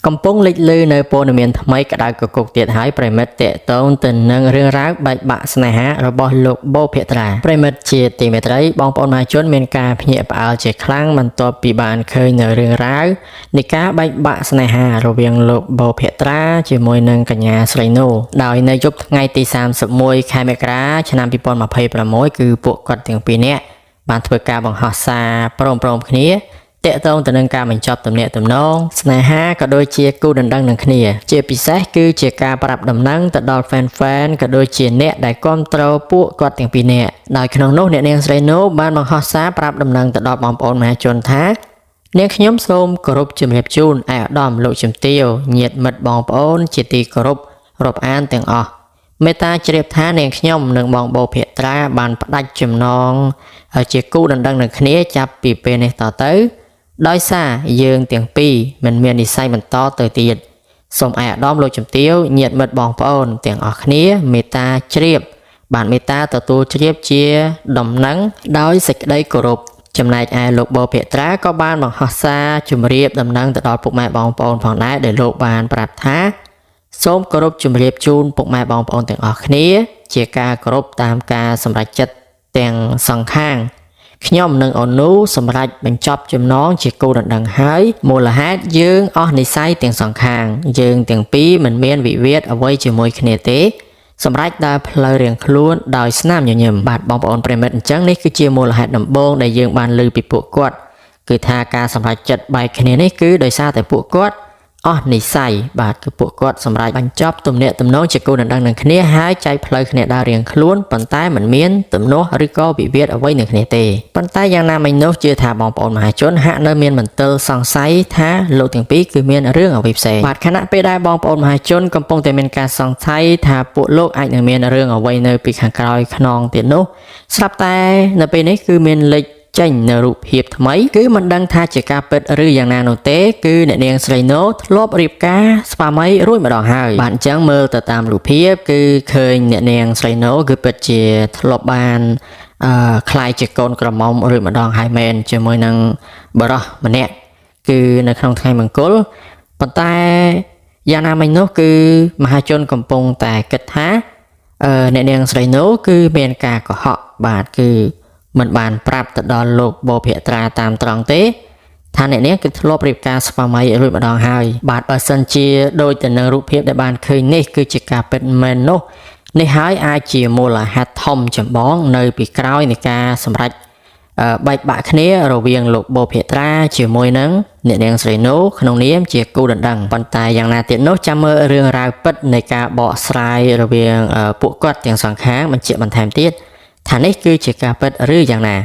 កំពុងលេចលឺនៅព័ត៌មានថ្មីក្តៅគគុកទៀតហើយប្រិមិត្តតកតងទៅនឹងរឿងរ៉ាវបែកបាក់ស្នេហារបស់លោកបូភក្ត្រាប្រិមិត្តជាទីមេត្រីបងប្អូនមហាជនមានការភ្ញាក់ផ្អើលជាខ្លាំងបន្ទាប់ពីបានឃើញនៅរឿងរ៉ាវនៃការបែកបាក់ស្នេហារវាងលោកបូភក្ត្រាជាមួយនឹងកញ្ញាស្រីណូដោយនៅយប់ថ្ងៃទី31ខែមករាឆ្នាំ2026គឺពួកគាត់ទាំងពីរនាក់បានធ្វើការបង្ហោះសារព្រមៗគ្នា តាក់ទងទៅនឹងការបញ្ចប់ទំនាក់ទំនងស្នេហាក៏ដូចជាគូដណ្ដឹងនឹងគ្នា ជាពិសេសគឺជាការប្រាប់ដំណឹងទៅដល់ fan fan ក៏ដូចជាអ្នកដែលគ្រប់គ្រងពួកគាត់ទាំងពីរនាក់ដោយក្នុងនោះអ្នកនាងស្រីណូបានបង្ហោះសារប្រាប់ដំណឹងទៅដល់បងប្អូនមហាជនថានាងខ្ញុំសូមគោរពជំរាបជូនឯកឧត្តមលោកជំទាវញាតិមិត្តបងប្អូនជាទីគោរពរាប់អានទាំងអស់មេត្តាជ្រាបថានាងខ្ញុំនិងបងបូភក្ត្រាបានផ្ដាច់ចំណងជាគូដណ្ដឹងនឹងគ្នាចាប់ពីពេលនេះតទៅ ដោយសារយើងទាំងពីរមិនមាននិស្ស័យបន្តទៅទៀតសូមឯកឧត្តមលោកជំទាវញាតិមិត្តបងប្អូនទាំងអស់គ្នាមេត្តាជ្រាប បានមេត្តាទទួលជ្រាបជាដំណឹងដោយសេចក្តីគោរពចំណែកឯលោកបូភក្ត្រាក៏បានបង្ហោះសារជម្រាបដំណឹងទៅដល់ពុកម៉ែបងប្អូនផងដែរដែលលោកបានប្រាប់ថា សូមគោរពជម្រាបជូនពុកម៉ែបងប្អូនទាំងអស់គ្នា ជាការគោរពតាមការសម្រេចចិត្តទាំងសងខាងខ្ញុំនិងអូនូសម្រេចបញ្ចប់ចំណងជាគូដណ្ដឹងហើយមូលហេតុយើងអស់និស្ស័យទាំងសងខាង យើងទាំងពីរមិនមានវិវាទអ្វីជាមួយគ្នាទេ សម្រេចដើរផ្លូវរៀងខ្លួនដោយស្នាមញញឹមបាទបងប្អូនប្រិយមិត្តអញ្ចឹងនេះគឺជាមូលហេតុដំបូងដែលយើងបានលើពីពួកគាត់គឺថាការសម្រេចចិត្តបែកគ្នានេះគឺដោយសារតែពួកគាត់អស់និស្ស័យបាទគឺពួកគាត់សម្រេចបញ្ចប់ទំនាក់ទំនងជាគូដណ្ដឹងនឹងគ្នាហើយចែកផ្លូវគ្នាដើររៀងខ្លួនប៉ុន្តែមិនមានទំនាស់ឬក៏វិវាទអ្វីនឹងគ្នាទេប៉ុន្តែយ៉ាងណាមិញនោះជឿថាបងប្អូនមហាជនហាក់នៅមានមន្ទិលសង្ស័យថាលោកទាំងពីរគឺមានរឿងអ្វីផ្សេងបាទខណៈពេលដែលបងប្អូនមហាជនកំពុងតែមានការសង្ស័យថាពួកលោកអាចនឹងមានរឿងអ្វីនៅពីខាងក្រោយខ្នងទៀតនោះស្រាប់តែនៅពេលនេះគឺមានលេចចេញនៅរូបភាពថ្មីគឺមិនដឹងថាជាការពិតឬយ៉ាងណានោះទេគឺអ្នកនាងស្រីណូធ្លាប់រៀបការស្វាមីរួចម្ដងហើយបាទអញ្ចឹងមើលទៅតាមរូបភាពគឺឃើញអ្នកនាងស្រីណូគឺពិតជាធ្លាប់បានអឺក្លាយជាកូនក្រមុំរួចម្ដងហើយមែនជាមួយនឹងបរិសម្នាក់គឺនៅក្នុងថ្ងៃមង្គលប៉ុន្តែយ៉ាងណាមិញនោះគឺមហាជនកំពុងតែគិតថាអឺអ្នកនាងស្រីណូគឺមានការកុហកបាទគឺ មិនបានប្រាប់ទៅដល់លោកបូភក្ត្រាតាមត្រង់ទេថាអ្នកនាងគឺធ្លាប់រៀបការស្វាមីរួចម្ដងហើយបាទបើសិនជាដូចទៅនឹងរូបភាពដែលបានឃើញនេះគឺជាការពិតមែននោះនេះហើយអាចជាមូលហេតុធំចម្បងនៅពីក្រោយនៃការសម្រេចបែកបាក់គ្នារវាងលោកបូភក្ត្រាជាមួយនឹងអ្នកនាងស្រីណូក្នុងនាមជាគូដណ្ដឹងប៉ុន្តែយ៉ាងណាទៀតនោះចាំមើលរឿងរ៉ាវពិតនៃការបកស្រាយរវាងពួកគាត់ទាំងសងខាងបញ្ជាក់បន្ថែមទៀតថានេះគឺជាការពិតឬយ៉ាងណា